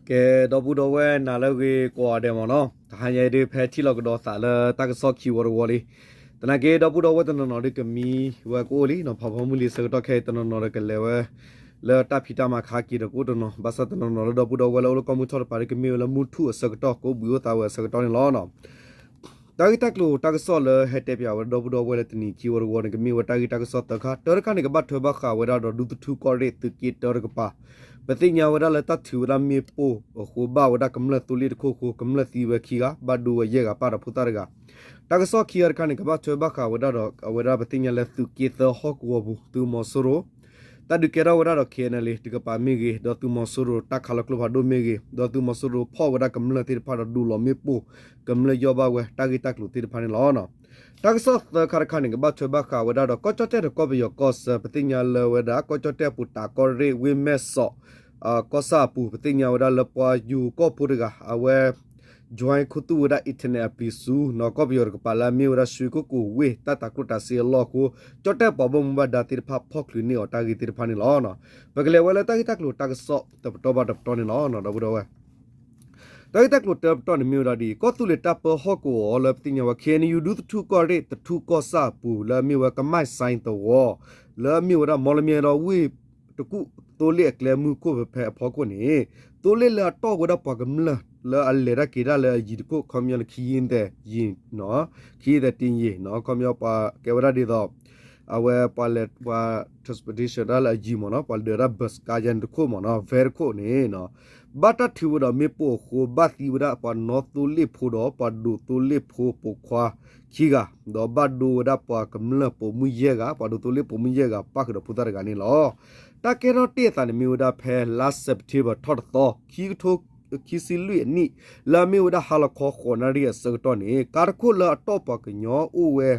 ကဲ ဒီပုၢ်ဒီဝဲၢ်နၤလၢအဂ့ၤကိးဂၤဒဲးမ့ၢ်နီၤ, တဟါညါအံၤဒုး ဖဲထံၣ်လိာ်ကဒီးသးလၢတၢ်ကစီၣ်ခံဝီတဝီလံ. သနာ်က့ ဒီပုၢ်ဒီဝဲၢ်တနီၤနီၤဒုးကမံဝဲကအိၣ်လံနီၤ, ဖးဖီမုၢ်လံအဆၢကတီၢ်ခဲအံၤ တနီၤနီၤဒီးကလဲၤဝဲ လၢတၢ်ဖံးတၢ်မၤခါက့ၤဒီးကအိၣ်တနီၤ, ဘၣ်ဆၣ်တနီၤနီၤလၢဒီပုၢ်ဒီဝဲၢ်လၢအိၣ်လၢကီၢ်မုၢ်ထီၣ်တပၤဒုး ကမ့ၢ်ဝဲလၢမုၢ်ထူၣ်အဆၢကတီၢ် ကအိၣ်ဘှံးအိၣ်သါဝဲအဆၢကတီၢ်န့ၣ်လီၤ. တၢ်ဂ့ၢ်တၢ်ကျိၤတၢ်ကစီၣ်လၢဟဲတဲပၠးဝဲဒီပုၢ်ဒီဝဲၢ်လၢတနံၤခံဝီတဝီန့ၣ် ကမ့ၢ်ဝဲတၢ်ဂ့ၢ်တၢ်ကစီၣ်သၢခါ, တၢတခါန့ၣ် ကဘၣ်ထွဲဘၣ်ဃးဝဲဒၣ်ဒီးဒူသထူကီၢ်ရ့ၣ်သုးက့တၢတကပၤ, ပသ့ၣ်ညါဝဲဒၣ်လၢတၢ်ထုးဝဲဒၣ်မ့ၣ်ပိၢ်အဃိ ဘၣ်ဝဲဒၣ်ကမျၢၢ်သိလ့ၣ်တခိၣ်အဃိ ကမျၢၢ်သံဝဲခံဂၤ ဘၣ်ဒိဝဲယဲၢ်ဂၤ ပၣ်ဒီးဖိသၣ်တဂၤ. တၢ်ကစီၣ်ခံဂၤတခါန့ၣ် ကဘၣ်ထွဲဘၣ်ဃးဝဲဒၣ်ဒီး အဝဲဒၣ်ပသ့ၣ်ညါလၢသုးက့သၢဟီၣ်ကဝီၤပူၤ သုးမီၤစိရိၤ တၢ်ဒုးကဲထီၣ်ဝဲဒၣ်ဒီး KNLA တကပၤမ့ၢ်ဂ့ၤ, ဒီးသုးမီၤစိရိၤတၢ်ခးလီၤကျိဖးဒိၣ်မ့ၢ်ဂ့ၤ, ဒီးသုးမီၤစိရိၤဖီၣ်ဝဲဒၣ်ကမျၢၢ်သ့ၣ်တဖၣ်ဒီးဒိးလီၤမ့ၣ်ပိၢ် ကမျၢၢ်ယီၢ်ဘၣ်ဝဲတၢ်ဂ့ၢ်တၢ်ကျိၤသ့ၣ်တဖၣ်န့ၣ်လီၤ. တၢ်ကစီၣ်သၢခါတခါန့ၣ် ကဘၣ်ထွဲဘၣ်ဃးဝဲဒၣ်ဒီး ကီၢ်ကၠီၣ်တဲၣ်ဒီးကီၢ်ပယီၤကီၢ်ဆၢ ပသ့ၣ်ညါလၢဝဲဒၣ် ကီၢ်ကၠီၣ်တဲၣ်အပူၤ တးကီၢ်ရ့ၣ် ဝ့ၢ်မဲၢ်စီး ကီၢ်ဆၣ်အပူၤ ပသ့ၣ်ညါဝဲဒၣ်လၢပှၤယိၤကီၢ်ဖိတဂၤ အဝဲ join ခူသူၣ်ဝဲဒၣ် internet အပျံၤဆူ နီၢ်ကီၢ်ပယီၤတကပၤလၢအမ့ၢ်ဝဲဒၣ် ရွှေကုက္ကိုဝ့ၢ် တၢ်တၤကျိၣ်တၤစ့အလီၢ်အဃိ ကၠီၣ်တဲၣ်ပှၤဘၣ်မူဘၣ်ဒါသ့ၣ်တဖၣ် ဖီၣ်ချုးန့ၢ်အီၤတၢ်ဂ့ၢ်သ့ၣ်တဖၣ်န့ၣ်လီၤ. ပကလဲၤဝဲလၢတၢ်ဂ့ၢ်တၢ်ကျိၤတၢ်ကစီၣ်တပတီၢ်ဘၣ်တပတီၢ်န့ၣ်လီၤ ဒီပုၢ်ဒီဝဲၢ်. တၢ်ဂ့ၢ်တၢ်ကျိၤတၢပတီၢ်န့ၣ်မ့ၢ်ဝဲဒၣ်ဒ်အံၤ, ကီၢ်သူလ့ၤတၢ်ပၢဟီၣ်ကဝီၤလၢပသ့ၣ်ညါဝဲ KNU ဒူသထူကီၢ်ရ့ၣ် သထူကီၢ်ဆၣ်အပူၤ လၢအမ့ၢ်ဝဲကမဲၣ်စဲသဝီ လၢအမ့ၢ်ဝဲဒၣ် မီလမၠဲဒီးဝ့ၢ်တကူၣ် သိလ့ၣ်အကျဲမုၢ်ခိၣ်ဖဲဖဲအဖီခိၣ်န့ၣ် သိလ့ၣ်လၢအတီၢ်ဝဲဒၣ်ပှၤကမျၢၢ်လၢအလဲၤတၢ်က့ၤတၢ်လၢအယံၤတခိၣ် ခီပညီန့ၣ် ခယံသဲးယံၤ ခယံသဲးတ့ယံၤ ခီပညီပှၤကဲဝဲဒၣ်ဒ်သိး အဝဲပှၤလဲၤပှၤ transportation တၢ်လၢအယံၤမ့ၢ်နီၤ, ပှၤဒၢးတၢ် bus ကါယါန့ၣ်တခိၣ်မ့ၢ်နီၤ, van တခိၣ်န့ၣ် ဘၣ်တၢ်ထုးဝဲဒီးမ့ၣ်ပိၢ်အဃိ ဘၣ်သံဝဲဒၣ်ပှၤနီၢ်သိလ့ၣ်ဖိဒီးပှၤဒိးသိလ့ၣ်ဖိပိာ်ခွါခံဂၤ, ဒီးဘၣ်ဒိဝဲဒၣ်ပှၤကမျၢၢ်ပိာ်မုၣ်ယဲၢ်ဂၤ, ပှၤဒိးသိလ့ၣ်ပိာ်မုၣ်ယဲၢ်ဂၤ ပၣ်ဃုာ်ဒီးဖိသၣ်တဂၤန့ၣ်လီၤ. တၢ်ကဲထီၣ်တ့ၢ်အသးန့ၣ်မ့ၢ်ဝဲဒၣ်ဖဲလါ September ထီၣ်တသီ ခံကထိခံဆံလွံၢ်အနံၣ် လၢအမ့ၢ်ဝဲဒၣ်ဟါလီၤခီဃိးနၣ်ရံၣ်အဆၢကတီၢ်န့ၣ် ကါတခိၣ်လၢအတီၢ်ပှၤကညီအိၣ်ဝဲ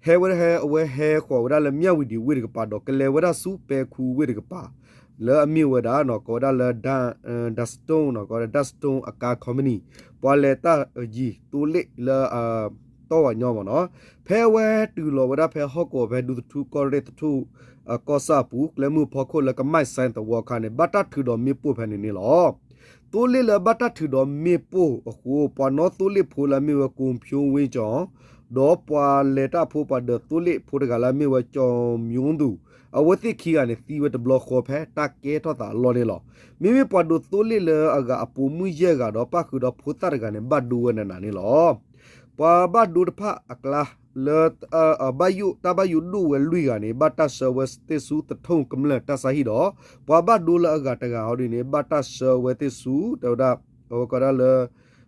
ဟဲဝဲဒၣ်ဟဲ အဝဲဟဲဃီၤဝဲဒၣ်လၢမၠၣ်ဝံၤဒံးဝ့ၢ်တကပၤဒီး ကလဲၤဝဲဒၣ်ဆူပဲၤခူဝ့ၢ်တကပၤ လၢအမ့ၢ်ဝဲဒၣ် ကိးဝဲဒၣ်လၢ Dun- Dunston ကိးဝဲဒၣ် Dunston အကါ company ပှၤလဲၤတၢ်အယံၤသိလ့ၣ်လၢ တီၢ်ဝဲညီမ့ၢ်နီၤ, ဖဲအဝဲတုၤလီၤဝဲဒၣ်ဖဲဟီၣ်ကဝီၤဖဲဒူသထူကီၢ်ရ့ၣ်သထူ ကီၢ်ဆၣ်အပူၤ ကျဲမုၢ်ဖီခိၣ်လၢကမဲၣ်စဲသဝီအခါန့ၣ် ဘၣ်တၢ်ထုးဒီးမ့ၣ်ပိၢ်ဖဲန့ၣ်န့ၣ်လီၤ. သိလ့ၣ်လၢဘၣ်တၢ်ထုးဒီးမ့ၣ်ပိၢ်အဃိ ပှၤနီၢ်သိလ့ၣ်ဖိလၢအမ့ၢ်ဝဲ ကိၣ်ဖၠိဝ့ကၠီၣ် ဒီးပှၤလဲၤတၢ်ဖိ ပှၤဒၢးသိလ့ၣ်ဖိတဂၤလၢအမ့ၢ်ဝဲ ကၠီၣ်မၠိသူၣ် အဝဲသ့ၣ်ခံဂၤန့ၣ် သံဝဲတဘျီဃီဖဲတၢ်ကဲထီၣ်သးအလီၢ်န့ၣ်လီၤ. မ့မ့ၢ်ပှၤဒိးသိလ့ၣ်လၢအဂၤအပိာ်မုၣ်ယဲၢ်ဂၤဒီး ပၣ်ဃုာ်ဒီးဖိသၣ်တဂၤန့ၣ် ဘၣ်ဒိဝဲနးနးန့ၣ်လီၤ. ပှၤဘၣ်ဒိတဖၣ်အကျါ လၢ ဘၣ်ယိၣ် တၢ်ဘၣ်ယိၣ်ဒိၣ်ဝဲလွံၢ်ဂၤန့ၣ် ဘၣ်တၢ်ဆှၢဝဲသ့ၣ်ဆူသထူၣ်ကမျၢၢ်တၢ်ဆါဟံၣ်ဒီး ပှၤဘၣ်ဒိလၢအဂၤတဂၤဟီဒ်န့ၣ် ဘၣ်တၢ်ဆှၢဝဲသ့ၣ်ဆူ တဲဝဲဒၣ် အဝဲကီးဒၣ်လၢ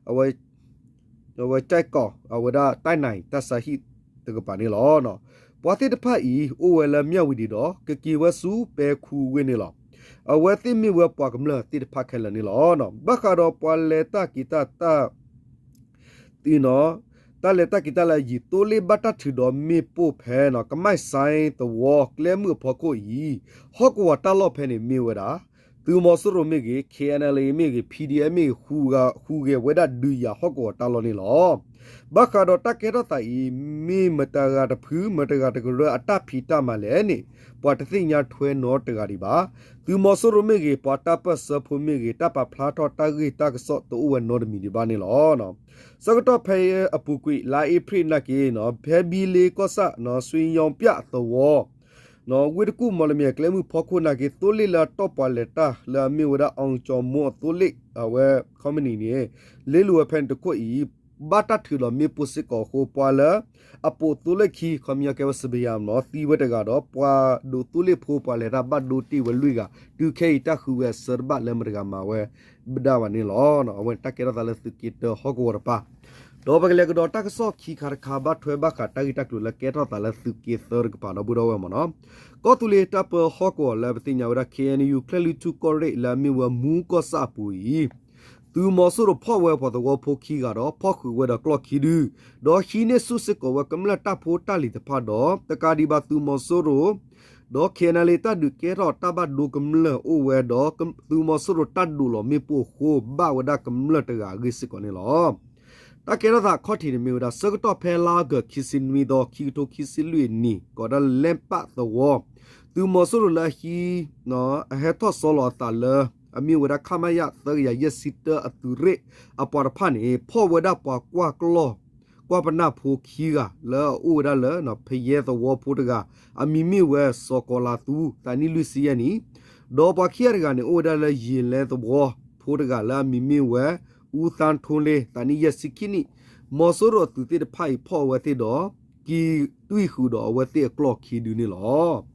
အဝဲ အဝဲကၠဲၣ်ကီၢ် အဝဲဒၣ်တၢ်နၢၤတၢ်ဆါဟံၣ်တကပၤန့ၣ်လီၤ. ပှၤသ့ၣ်တဖၣ်အံၤ အိၣ်ဝဲလၢမၠၣ်ဝံၤဒံးဒီး ကက့ၤဝဲဆူပဲၤခူဝ့ၢ်န့ၣ်လီၤ. အဝဲသ့ၣ်မ့ၢ်ဝဲပှၤကမျၢၢ်သ့ၣ်တဖၣ်ခဲလၢာ်န့ၣ်လီၤ. ဘၣ်ဃးဒီးပှၤလဲၤတၢ်က့ၤတၢ်တၢ် သံနီၤ တၢ်လဲၤတၢ်က့ၤတၢ်လၢအယံၤ သိလ့ၣ်ဘၣ်တၢ်ထုးဒီးမ့ၣ်ပိၢ်ဖဲနီၤ ကမဲၣ်စဲသဝီကျဲမုၢ်အဖီခိၣ်အံၤ ဟီၣ်ကဝီၤတၢ်လီၢ်ဖဲန့ၣ်မ့ၢ်ဝဲဒၣ် သုးမီၤစိရိၤမ့ၢ်ဂ့ၤ KNLA မ့ၢ်ဂ့ၤ PDF မ့ၢ်ဂ့ၤ ဟူးဂဲၤဝဲဒၣ်ဒုးယၤဟီၣ်ကဝီၤတၢ်လီၢ်န့ၣ်လီၤ. ဘၣ်ဃးဒီးတၢ်ကဲထီၣ်သးအံၤ မ့ၢ်မတၤဂၤတဖု မတၤဂၤတကရၢအတၢ်ဖံးတၢ်မၤလဲၣ်န့ၣ် ပှၤတသ့ၣ်ညါထွဲနီတဂၤဒံးဘၣ်. သုးမီၤစိရိၤမ့ၢ်ဂ့ၤ ပှၤတၢ်ပၢၢ်ဆၢဖိမ့ၢ်ဂ့ၤ တၢ်ပာ်ဖျါထီၣ်တၢ်ဂ့ၢ်တၢ်ကစီၣ်တအိၣ်ဝဲနီတမံၤဒံးဘၣ်န့ၣ်လီၤ. ဆၢကတီၢ်ဖဲအပူၤကွံာ် လါအ့ဖြ့ၣ်နာ်က့ ဖဲဘံလ့ကီၢ်ဆၣ် စွံယီပျၣ်သဝီ ဝ့ၢ်တကူၣ်မီလမၠဲၣ်ကျဲမုၢ်ဖီခိၣ်နာ်က့ သိလ့ၣ်လၢအတီၢ်ပှၤလဲၤတၢ်လၢအမ့ၢ်ဝဲဒၣ်အီကၠီမီအသိလ့ၣ် အဝဲ company န့ၣ် လ့လိာ်ဝဲဖဲန့ၣ်တခိၣ်အံၤ ဘၣ်တၢ်ထုးဒီးမ့ၣ်ပိၢ်စ့ၢ်ကီးအဃိ ပှၤလၢ အပိာ်သိလ့ၣ်ခံ ခီပညီကဲဝဲ စပယၤမနီၤ သံဝဲတဂၤဒီး ပှၤဒိးသိလ့ၣ်ဖိပှၤလဲၤတၢ်ဘၣ်ဒိတ့ၢ်ဝဲလွံၢ်ဂၤ တုၤခဲအံၤတၢ်ဃုဝဲအဆၢတဘၣ်လၢမတၤဂၤမၤဝဲ ဘၣ်ဒၣ်ဘၣ်န့ၣ်လီၤ. အဝဲန့ၣ်တၢ်ကဲထီၣ်သးလၢသုးက့တၢဟီၣ်ကဝီၤတပၤ ဒီးပကလဲၤကဒီးတၢ်ကစီၣ်ခံခါတခါ ဘၣ်ထွဲဘၣ်ဃးတၢ်ဂ့ၢ်တၢ်ကျိၤလၢကဲထီၣ်သးလၢသုးက့သၢတကပၤ ဒီပုၢ်ဒီဝဲၢ်မနီၤ, ကီၢ်သူလ့ၤတၢ်ပၢဟီၣ်ကဝီၤလၢပသ့ၣ်ညါဝဲဒၣ် KNU ချဲၣ်လွံၢ်ထူၣ်ကီၢ်ရ့ၣ်လၢအမ့ၢ်ဝဲမူကီၢ်ဆၣ်အပူၤအံၤ သုးမီၤစိရိၤဖီၣ်ဝဲပှၤသဝီဖိခံဂၤဒီး ဖီၣ်ဃုာ်ဝဲဒီးကျီၢ်ခံဒု ဒီးဟံးန့ၢ်ဆူၣ်စ့ၢ်ကီးဝဲကမျၢၢ်တၢ်ဖိတၢ်လံၤတဖၣ်ဒီး တကးဒံးဘၣ်သုးမီၤစိရိၤ ဒီး KNLA တၢ်ဒုးကဲထီၣ်တၢ်ဘၣ်ဒိကမျၢၢ်အိၣ်ဝဲဒီး သုးမီၤစိရိၤတၢ်ဒိးလီၤမ့ၣ်ပိၢ်အဃိ ဘၣ်ဝဲဒၣ်ကမျၢၢ်တဂၤအဂ့ၢ်စ့ၢ်ကီးန့ၣ်လီၤ. တၢ်ကဲထီၣ်သးအခီၣ်ထံးန့ၣ်မ့ၢ်ဝဲဒၣ် ဆၢကတီၢ်ဖဲလါအီကူး ခံဆံနွံသီ ခံကထိခံဆံလွံၢ်အနံၣ် ကိးဒၣ်လဲၣ်ပၣ်သဝီ သုးမီၤစိရိၤလၢအဟံး အဟဲထီၣ်ဆီလီၤအသးလၢ အမ့ၢ်ဝဲဒၣ် ခမရ သၢကယၤယဲၢ်ဆံတၢ အသုးရ့ၣ်အပှၤတဖၣ်န့ၣ် ဖီၣ်ဝဲဒၣ်ပှၤကွၢ်ကျီၢ် ကွၢ်ပနၢ်ဖိခံဂၤ လၢအအိၣ်ဝဲဒၣ်လၢ ဖယဲသဝီဖိတဂၤ အမံၤမ့ၢ်ဝဲ စီၤကီၤလၤသူ သးနံၣ်လွံၢ်ဆံယဲၢ်နံၣ်, ဒီးပှၤခံဂၤတဂၤန့ၣ် အိၣ်ဝဲဒၣ်လၢ ယံာ်လဲသဝီဖိတဂၤလၢအမံၤမ့ၢ်ဝဲ အူသန်းထွန်းလင်း သးနံၣ်ယဲၢ်ဆံခံနံၣ်, မီၤစိရိၤအသုးသ့ၣ်တဖၣ်အံၤ ဖီၣ်အဝဲသ့ၣ်ဒီး က့ၤတွံၢ်ဃုာ်ဒီးအဝဲသ့ၣ်အကျီၢ်ခံဒုန့ၣ်လီၤ.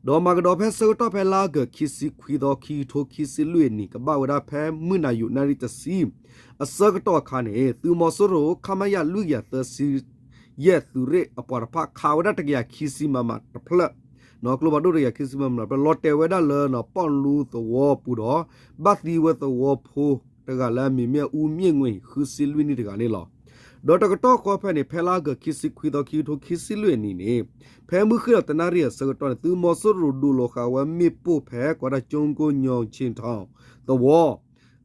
ဒီးမၤကဒီးဖဲဆၢကတီၢ်ဖဲလါအီကူး ခံဆံခွံသီ ခံကထိခံဆံလွံၢ်အနံၣ် ကဘၣ်ဝဲဒၣ်ဖဲမုၢ်နၤယိးနၣ်ရံၣ်တဆံ အဆၢကတီၢ်အခါန့ၣ် သုးမီၤစိရိၤ ခမရ လွံၢ်ကယၤသၢဆံယဲၢ် သုးရ့ၣ်အပှၤတဖၣ် ခးဝဲဒၣ်တကယၤခံဆံ မမ တဖျၢၣ်, ကျိဖးဒိၣ်တကယၤခံဆံ မမ တဖျၢၣ် လီၤတဲာ်ဝဲဒၣ်လၢ ပီၣ်လူသဝီပူၤဒီး ဘၣ်သံဝဲသဝီဖိတဂၤလၢအမံၤမ့ၢ် အူမ့ၢ်ငွ့ၣ် ဃုဆံလွံၢ်နံၣ်တဂၤန့ၣ်လီၤ. ဒီးတကတီၢ်ဃီဖဲန့ၣ် ဖဲလါအီကူး ခံဆံခွံသီ ခံကထိခံဆံလွံၢ်အနံၣ်န့ၣ် ဖဲမုၢ်ဃ့ၢ်ဒီးတနၣ်ရံၣ်အဆၢကတီၢ်န့ၣ် သုးမီၤစိရိၤဒုးလီၤဃာ်ဝဲမ့ၣ်ပိၢ်ဖဲ ကီးဒၣ် ကၠိကိညိၣ်ဆ့ၣ်ထီၣ် သဝီ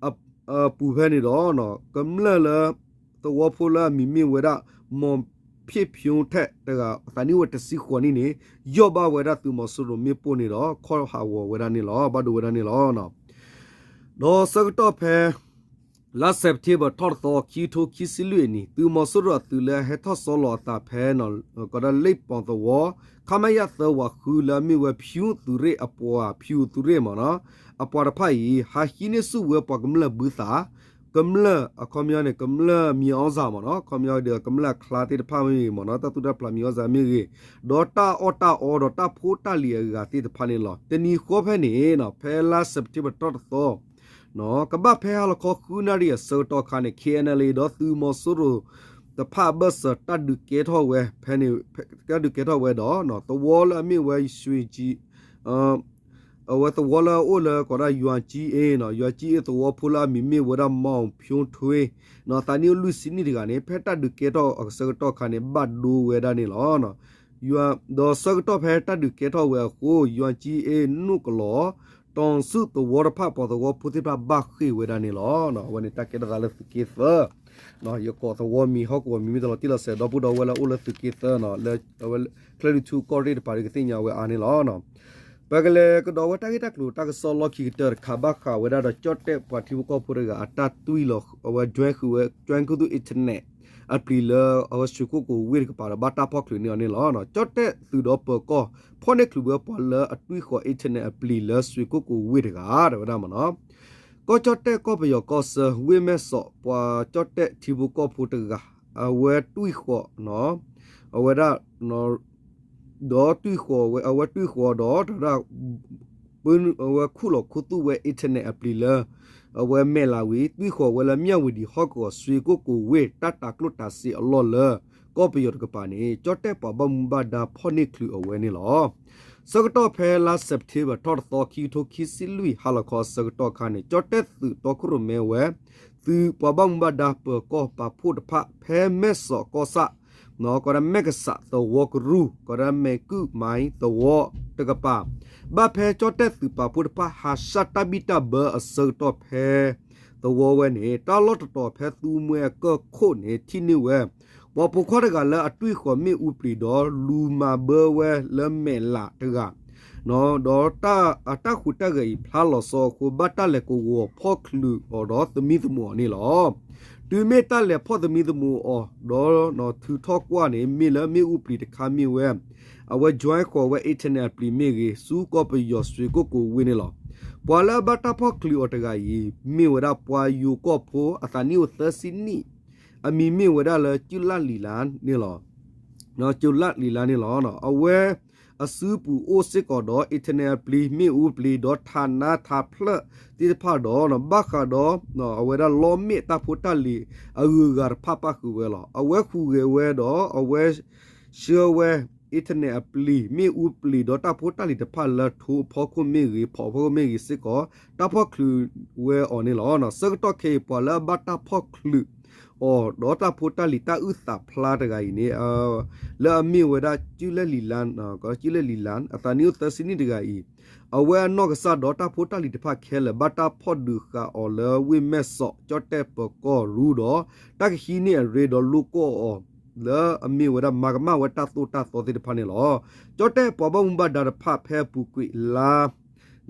အပူၤဖဲန့ၣ်ဒီး ကမျၢၢ်လၢ သဝီဖိလၢအမံၤမ့ၢ်ဝဲဒၣ် မီၤဖံးဖၠိထဲးတဂၤ သးနံၣ်အိၣ်ဝဲတဆံဃိးနံၣ်န့ၣ် ယီၢ်ဘၣ်ဝဲဒၣ်သုးမီၤစိရိၤမ့ၣ်ပိၢ်န့ၣ်ဒီး ခီၣ်ဟးဂီၤဝဲဒၣ်န့ၣ်လီၤ. ဘၣ်ဒိဝဲဒၣ်န့ၣ်လီၤ. ဒီးဆၢကတီၢ်ဖဲ လါစဲးပထ့ဘၢၣ် ထီၣ်တသီ ခံကထိခံဆံလွံၢ်အနံၣ် သုးမီၤစိရိၤအသုးလၢအဟဲထီၣ်ဆီလီၤအသးဖဲ ကီးဒၣ်လ့ၣ်ပီၤသဝီ ခမရ သၢဝးဃု လၢအမ့ၢ်ဝဲ ဖၠူသုးရ့ၣ်အပှၤ ဖၠူသုးရ့ၣ်မ့ၢ်နီၤ အပှၤတဖၣ်အံၤ ဟးဟံးန့ၢ်ဆူၣ်ဝဲပှၤကမျၢၢ်ဘုသး ကမျၢၢ်အခီပညီန့ၣ် ကမျၢၢ်မံၤအီၣ်စၢ်မ့ၢ်နီၤ ခီပညီဒီးကမျၢၢ်အချါသ့ၣ်တဖၣ်မ့ၢ်ဂ့ၤမ့ၢ်နီၤ တၢ်သူၣ်တၢ်ဖျးမံၤအီၣ်စၢ်မ့ၢ်ဂ့ၤ ဒီးတၢ်အီၣ်တၢ်အီဒီးတၢ်ဖိတၢ်လံၤအဂၤသ့ၣ်တဖၣ်န့ၣ်လီၤ. တနံၤဃီဖဲန့ၣ် ဖဲလါစဲးပထ့ဘၢၣ် ထီၣ်တသီ ကဘၣ်ဖဲဟါလီၤခီဃုနၣ်ရံၣ်အဆၢကတီၢ်အခါန့ၣ် ခ့ၣ်အဲၣ်အဲၣ်လ်အ့ ဒီးသုးမီၤစိရိၤတဖၣ်အဘၢၣ်စၢၤ တၢ်ဒုးကဲထီၣ်ဝဲဖဲန့ၣ် တၢ်ဒုးကဲထီၣ်ဝဲဒီး သဝီလၢအမ့ၢ်ဝဲ ရွှေကြီး အဝဲသဝီလၢအအိၣ်လၢကီးဒၣ် ရွှေကြီးအ့ ရွှေကြီးအ့ သဝီဖိလၢအမံၤမ့ၢ်ဝဲဒၣ် မောင်ဖြိုးထွေး သးနံၣ်အိၣ်လွံၢ်ဆံနံၣ်တဂၤန့ၣ် ဖဲတၢ်ဒုးကဲထီၣ်အဆၢကတီၢ်အခါန့ၣ် ဘၣ်ဒိဝဲဒၣ်န့ၣ်လီၤ. ဒီးဆၢကတီၢ်ဖဲတၢ်ဒုးကဲထီၣ်ဝဲအဃိ ရွှေကြီးအ့ နူၢ်ကလီၤ တီၤဆူၣ်သဝီတဖၣ် ပှၤသဝီဖိသ့ၣ်တဖၣ်ဘၣ်ဃ့ၢ်ဝဲဒၣ်န့ၣ်လီၤ. အဝဲန့ၣ်တၢ်ကဲထီၣ်သးလၢသုးက့သၢ ယကိးသဝီမံၤဟီၣ်ကဝီၤမံၤမ့ၢ်တလီၤတံၢ်လီၤဆဲး ဒီပုၢ်ဒီဝဲၢ်လၢအိၣ်လၢသုးက့သၢနီၤ လၢအဝဲချၢၣ်လွံၢ်ထူၣ်ကီၢ်ရ့ၣ်တပၤဒီးကသ့ၣ်ညါဝဲအါန့ၣ်လီၤ. ပကလဲၤကဒီးဝဲတၢ်ဂ့ၢ်တၢ်ကျိၤတၢ်ကစီၣ်လီၢ်ခံကတၢၢ်တခါ ဘၣ်ဃးဝဲဒၣ်ဒီးကၠီၣ်တဲၣ်ပှၤထံဖိကီၢ်ဖိတဂၤ အတၢ်တွံၢ်လီၤ အဝဲ join ဃုာ်ဝဲ join ခူသူၣ် internet အပျံၤလၢအဝဲ ရွှေကုက္ကိုဝ့ၢ်တကပၤဒီး ဘၣ်တၢ်ဖီၣ်ချုးန့ၢ်အီၤန့ၣ်လီၤ. ကၠီၣ်တဲၣ်သုးဒီးပၢၤကီၢ် ဖီၣ်န့ၢ်ချုးဝဲပှၤလၢအတွံၢ်ဃီၤ internet အပျံၤလၢ ရွှေကုက္ကိုဝ့ၢ်တဂၤ တဲဝဲဒၣ်မ့ၢ်နီၤ ကီၢ်ကၠီၣ်တဲၣ်ကီၢ်ပယီၤကီၢ်ဆၢ ဝ့ၢ်မဲၢ်စီး ပှၤကၠီၣ်တဲၣ်ထံဖိကီၢ်ဖိတဂၤ အဝဲတွံၢ်ဃီၤ အဝဲဒၣ် ဒီးတွံၢ်ဃီၤဝဲ အဝဲတွံၢ်ဃီၤဒီး တဝဲဒၣ် အဝဲခူၣ်လီၤခူသူၣ်ဝဲ internet အပျံၤလၢ အဝဲမဲာ်လးဝံၤ တွံၢ်ဃီၤဝဲလၢ မြဝတီ ဟီၣ်ကဝီၤ ရွှေကုက္ကိုဝ့ၢ် တၢ်တၤကျိၣ်တၤစ့အလီၢ်လၢ ကီၢ်ပယီၤတကပၤန့ၣ် ကၠီၣ်တဲၣ်ပှၤဘၣ်မူဘၣ်ဒါဖီၣ်န့ၢ်ချုးအဝဲန့ၣ်လီၤ. ဆၢကတီၢ်ဖဲလါ September ထီၣ်တသီ ခံကထိခံဆံလွံၢ် ဟါလီၤခီအဆၢကတီၢ်အခါန့ၣ် ကၠီၣ်တဲၣ်သုးတီခိၣ်ရိၣ်မဲဝဲ သုးပှၤဘၣ်မူဘၣ်ဒါပၢၤကီၢ်ပာ်ဖှိၣ်တဖၣ် ဖဲမဲၢ်စီးကီၢ်ဆၣ် ကီးဒၣ်မဲၢ်ကစးသဝီကရူၢ် ကီးဒၣ်မဲၢ်ကုၣ်မါသဝီတကပၤ ဘၣ်ဖဲကၠီၣ်တဲၣ်သုးပာ်ဖှိၣ်တဖၣ် ဟးဆှၣ်တၢ်ဘံၣ်တၢ်ဘၢအဆၢကတီၢ်ဖဲ သဝီဝဲန့ၣ် တၢ်လီၢ်တတီၤဖဲသူမှဲအကၢၢ်ခိၣ်န့ၣ် ထံၣ်န့ၢ်ဝဲ ပှၤပိာ်ခွါတဂၤလၢအတွံၢ်ဃီၤမ့ၣ်အူပျံၤဒီး လူၤမၤဘၢဝဲလၢမဲာ်လးတဂၤ ဒီးအတၢ်ဟူးတၢ်ဂဲၤအံၤဖျါလီၤဆီအဃိ ဘၣ်တၢ်လဲၤကဝီၤဖီၣ်ချုးအီၤဒီးသမံသမိးအီၤန့ၣ်လီၤ. တုၤမ့ၢ်တၢ်လဲၤဖီၣ်သမံသမိးအီၤဒီးထုးထီၣ်ကွၢ်န့ၣ် မ့ၢ်လၢမ့ၣ်အူပျံၤတခါမ့ၢ်ဝဲ အဝဲ join ဃီၤဝဲ internet အပျံၤမ့ၢ်ဂ့ၤ ဆူကီၢ်ပယီၤ ရွှေကုက္ကိုဝ့ၢ်န့ၣ်လီၤ. ပှၤလၢအဘၣ်တၢ်ဖီၣ်ချုးအီၤတဂၤအံၤ မ့ၢ်ဝဲဒၣ်ပှၤယိၤကီၢ်ဖိ အသးနံၣ်အိၣ်သၢဆံနံၣ် အမံၤမ့ၢ်ဝဲဒၣ်လၢ ကၠူလၣ်လံၤလါန့ၣ်လီၤ. ကၠူလၣ်လံၤလါန့ၣ်လီၤ. အဝဲအစုပူၤအိၣ်စ့ၢ်ကီးဒီး internet အပျံၤ မ့ၣ်အူပျံၤ ဒီးထးနါထးဖျၢၣ်သ့ၣ်တဖၣ်ဒီး ဘၣ်ဃးဒီး အဝဲဒၣ်လီမ့ၣ်တၢ်ဖိတၢ်လံၤအဂုၤအဂၤတဖၣ်ပၣ်ဃုာ်ဝဲလီၤ. အဝဲဟူးဂဲၤဝဲဒီး အဝဲ ဆှၢဝဲ internet အပျံၤ မ့ၣ်အူပျံၤ ဒီးတၢ်ဖိတၢ်လံၤတဖၣ်လၢထိအဖီခိၣ်မ့ၢ်ဂ့ၤ ဖီၣ်အဖီခိၣ်မ့ၢ်ဂ့ၤစ့ၢ်ကီး တၢ်ဖီၣ်ချုးဝဲအီၤန့ၣ်လီၤ. ဆၢကတီၢ်ခဲအံၤ ပှၤလၢအဘၣ်တၢ်ဖီၣ်ချုးအီၤ ဒီးတၢ်ဖိတၢ်လံၤတၢ်အုၣ်သးဖျါတဂၤအံၤန့ၣ် လၢအမ့ၢ်ဝဲဒၣ် ကၠူလၢလံၤလါ ကၠူလၢလံၤလါ အသးနံၣ်အိၣ်သၢဆံနံၣ်တဂၤအံၤ အဝဲအနီၢ်ကစၢ်ဒီးတၢ်ဖိတၢ်လံၤတဖၣ်ခဲလၢာ် ဘၣ်တၢ်ဖီၣ်ဒုးဃာ်အီၤလၢဝ့ၢ်မဲၢ်စီး ကၠီၣ်တဲၣ်ပၢၤကီၢ်ရူၢ်ဒီး တၢ်ကဟံးန့ၢ်အရ့ဒီးလိၣ်ကီၢ်အီၤ လၢအမ့ၢ်ဝဲဒၣ်မၤကမၣ်ဝဲတၢ်သိၣ်တၢ်သီသ့ၣ်တဖၣ်န့ၣ်လီၤ. ကၠီၣ်တဲၣ်ပှၤဘၣ်မူဘၣ်ဒါတဖၣ်ဖဲအပူၤကွံာ်လါ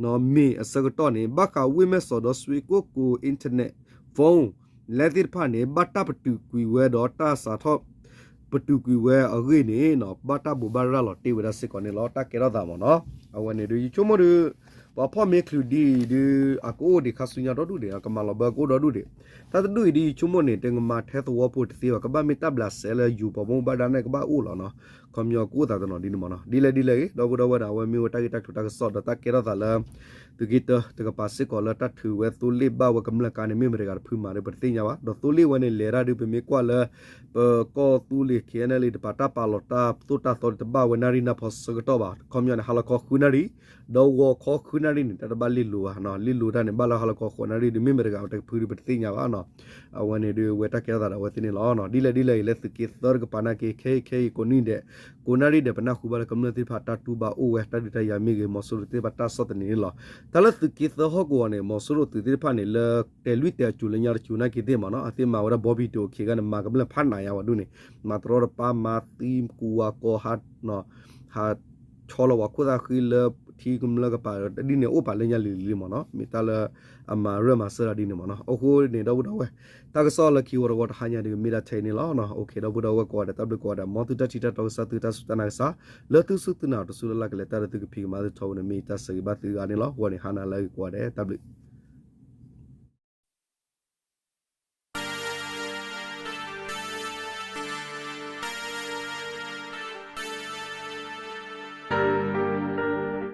မ့ၢ်အဆၢကတီၢ်န့ၣ် ဘၣ်ဃးဝ့ၢ်မဲၢ်စီးဒီး စွ့ကိၣ်ကိၤ internet, phone, လၢသ့ၣ်တဖၣ်န့ၣ် ဘၣ်တၢ်ပတုာ်ကွံာ်ဝဲဒီးတၢ်စးထီၣ် ပတုာ်ကွံာ်ဝဲအဂ့ၢ်န့ၣ် ဘၣ်တၢ်ဘိးဘၣ်ရၤလီၤတ့ၢ်ဝဲဒၣ်စ့ၢ်ကီးန့ၣ်လီၤ. တၢ်ကဲထီၣ်သးမ့ၢ်နီၤ. အဝဲန့ၣ်ဒုး ယဆိကမိၣ်ဒုး ပှၤဖီၣ်မ့ၢ်ချုးဒ်အံၤဒုး အကအိၣ်ဒံးခါဆူညါဒီဒူၣ်ဒံး ကမၤလီၤဘၢကအိၣ်ဒီဒူၣ်ဒံး. တၢ်တဒူၣ်အံၤဒ်ယဆိကမိၣ်န့ၣ် တမ့ၢ်ထဲသဝီဖိတသ့ဘၣ်, ကဘၣ်မ့ၢ်တၢ်ဘျးစဲလၢယိၤပှၤဘၣ်မူဘၣ်ဒါန့ၣ် ကဘၣ်အိၣ်လီၤနီၤ. ခီပညီကအိၣ်သးတနီၤဒ်န့ၣ်မ့ၢ်နီၤ. ဒ်လဲၣ်ဒ်လဲၣ်ဂ့ၤ ဒီပုၢ်ဒီဝဲၢ်န့ၣ် အဝဲမ့ၢ်ဝဲတၢ်ဂ့ၢ်တၢ်ကျိၤတၢ်ကစီၣ်ဒီးတၢ်ကဲထီၣ်သးလၢ သုးက့တၢတကပၤစ့ၢ်ကီးလၢတၢ်ထုးဝဲသိလ့ၣ်ဘၣ်ဝဲကမျၢၢ်ကါန့ၣ် မ့ၢ်မတၤတဂၤတဖုမၤဒီး ပတသ့ၣ်ညါဘၣ်. ဒီးသိလ့ၣ်ဝဲန့ၣ် လဲၤတၢ်ဒုး ပမ့ၢ်ကွၢ်လၢ ပကီၢ်သူလ့ၤ ခ့ၣ်အဲၣ်လ့ၣ် တပၤတၢ်ပာ်လီၤတၢ်သိၣ်တၢ်သီန့ၣ် တဘၣ်ဝဲနၣ်ရံၣ်နၢ်ဖီဆၢကတီၢ်ဘၣ်. ခီပညီန့ၣ် ဟါလီၤခီဃုနၣ်ရံၣ် ဒီးဂီၤခီဃုနၣ်ရံၣ်န့ၣ် တၢ်တဘၣ်လ့ၢ်လိၤဘၣ်နီၤ. လ့ၢ်လိၤတၢ်န့ၣ် ဘၣ်လၢဟါလီၤခီဃိးနၣ်ရံၣ်ဒုး မ့ၢ်မတၤတဂၤတဖုဒုး ပတသ့ၣ်ညါဘၣ်နီၤ. အဝဲန့ၣ်ဒုး ဝဲတၢ်ကဲထီၣ်သးဒီးအဝဲသ့ၣ်န့ၣ်လီၤ. ဒ်လဲၣ်ဒ်လဲၣ်ဂ့ၤ လၢသုးက့သၢတကပၤနာ်က့ ခဲအံၤခဲအံၤကိးနံၣ်ဒဲး ကိးနၣ်ရံၣ်ဒဲး ပနၢ်ဟူဘၣ်လၢကမျၢၢ်သ့ၣ်တဖၣ်တၢ်တူၢ်ဘၣ်အိၣ်ဝဲ တၢ်ဒုးတၢ်ယၤမ့ၢ်ဂ့ၤ မီၤစိရိၤသ့ၣ်တဖၣ်တၢ်ဆီၣ်သနံးန့ၣ်လီၤ. တၢ်လၢသုးက့သၢဟီၣ်ကဝီၤန့ၣ် မီၤစိရိၤသုးသ့ၣ်တဖၣ်န့ၣ် လၢတဲာ်လွံၢ်တဲာ်အစိၤလၢညါတစိၤနာ်က့သ့ၣ်မ့ၢ်နီၤ အသ့ၣ်မၤဝဲဒၣ် ဘီဘံၣ်တိၤ အခ့အဂၤန့ၣ် မၤကမျၢၢ်ဖးနးညါဝဲဒၣ်န့ၣ် မၤတရီတပါ မၤသံကူဝါကီဟး ဟးဆီလီၤပှၤခိၣ်သၣ်ဃံလၢထံကမျၢၢ်ကပၤ ဒ်န့ၣ်အိၣ်ပာ်လၢညါလံၤလံၤမ့ၢ်နီၤ. မ့ၢ်တၢ်လၢအမၤရၢၢ်မၤစၢၤတၢ်ဒ်န့ၣ်မ့ၢ်နီၤ. အဃိန့ၣ် ဒီပုၢ်ဒီဝဲၢ် တၢ်ကစီၣ်လၢခံဝီတဝီတဟါညါဒုး မ့ၢ်ဒၣ်ထဲအံၤန့ၣ်လီၤ. အိၣ်ခ့ ဒီပုၢ်ဒီဝဲၢ်ကိးဂၤဒဲး တၢ်ဘျုးကိးဂၤဒဲး မ်သုတၢ်ထံၣ်တၢ်တီကစၢ် သုတၢ်စူၢ်တၢ်နာ်ကစၢ် လၢသုစူၢ်သုနာ်တစူၢ်လၢ်လၢ်ကလဲၤတၢ်ဒီးသုကဖံးကမၤသုထီဘိန့ၣ် မ့ၢ်တၢ်ဆၢဂ့ၤဘၣ်သုဂၤန့ၣ်လီၤ. ဂီၤန့ၣ်ဟါနၤလၢအဂ့ၤကိးဂၤဒဲး တၢ်ဘျုး